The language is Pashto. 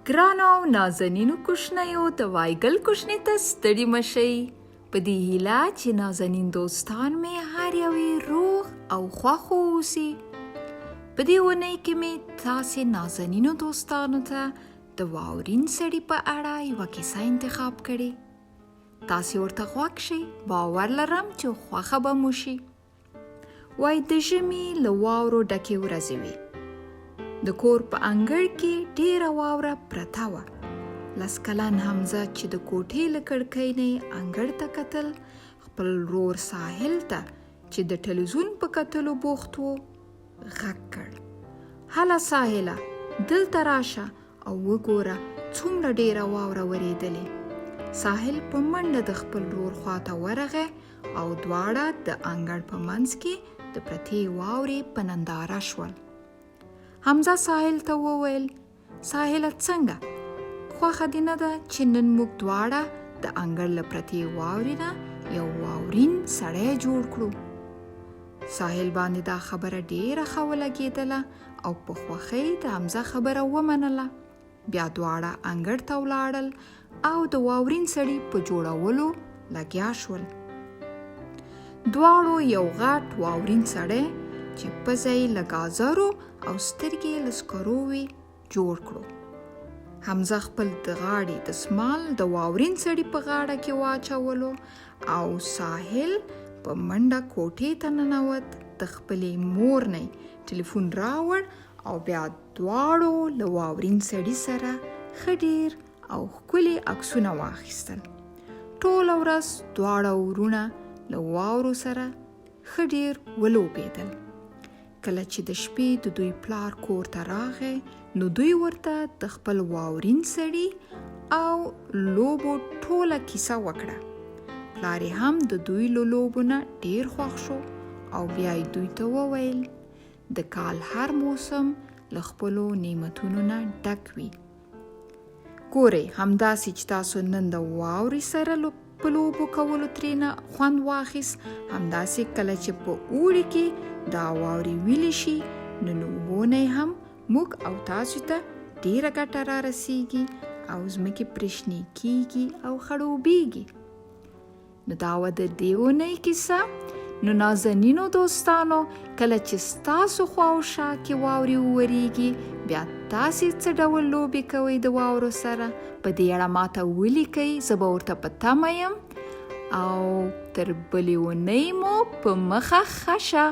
ګرانو او نازنینو کوشنیو د وایګل کوشني ته ستړي مه شئ. په دې هیله چې نازنین دوستان مې هر یو یې روغ او خوښ اوسي. په دې اونۍ کې مې تاسې نازنینو دوستانو ته د واورین سړي په اړه یوه کیسه انتخاب کړې. تاسې ورته غوږ شئ، باور لرم چې خوښه به مو شي. وای د ژمي له واورو ډکې ورځې وې. د کور په انګړ کې ډېره واوره پرته وه. لس کلن حمزه چې د کوټې له کړکۍ نه یې انګړ ته کتل، خپل ورور ساحل ته چې د ټلویزیون په کتلو بوخت و، غږ کړ: هله ساحله، دلته راشه او وګوره څومره ډېره واوره ورېدلې. ساحل په منډه د خپل ورور خواته ورغی او دواړه د انګړ په منځ کې د پرتې واورې په ننداره شول. حمزه ساحل ته وویل، ساحله څنګه؟ خوښه دې نه ده چې نن موږ دواړه د انګړ له پرتې واورې نه یو واورین سړی جوړ کړو؟ ساحل باندې دا خبره ډېره ښه ولګېدله او په خوښۍ د حمزه خبره ومنله. بیا دواړه انګړ ته ولاړل او د واورین سړي په جوړولو لګیا شول. دواړو یو غټ واورین سړی چې پزه یې له ګازرو او سترګې یې له سکرو وې جوړ کړو. حمزه خپل د غاړې دسمال د واورین سړي په غاړه کې واچولو او ساحل په منډه کوټې ته ننوت، د خپلې مور نه ټلیفون راوړ او بیا دواړو له واورین سړي سره ښه ډېر او ښکلي عکسونه واخیستل. ټوله ورځ دواړه وروڼه له واورو سره ښه ډېر ولوبېدل. کله چې د شپې د دوی پلار کور ته راغی، نو دوی ورته د خپل واورین سړي او لوبو ټوله کیسه وکړه. پلار یې هم د دوی له لوبو نه ډېر خوښ شو او بیا یې دوی ته وویل، د کال هر موسم له خپلو نعمتونو نه ډک وي. ګورئ، همداسې چې تاسو نن د واورې سره په لوبو کولو ترېنه خوند واخیست، همداسې کله چې په اوړي کې دا واورې ویلې شي، نو له اوبو نه هم موږ او تاسو ته ډېره ګټه را رسېږي او ځمکې پرې شنې کېږي او خړوبېږي. نو دا وه د دې اونۍ کیسه. نو نازنینو دوستانو، کله چې ستاسو خواوشا کې واورې وورېږي، بیا تاسې څه ډول لوبې کوئ د واورو سره؟ په دې اړه ماته ولیکئ، زه به ورته په تمه یم. او تر بلې اونۍ مو په مخه ښه شه.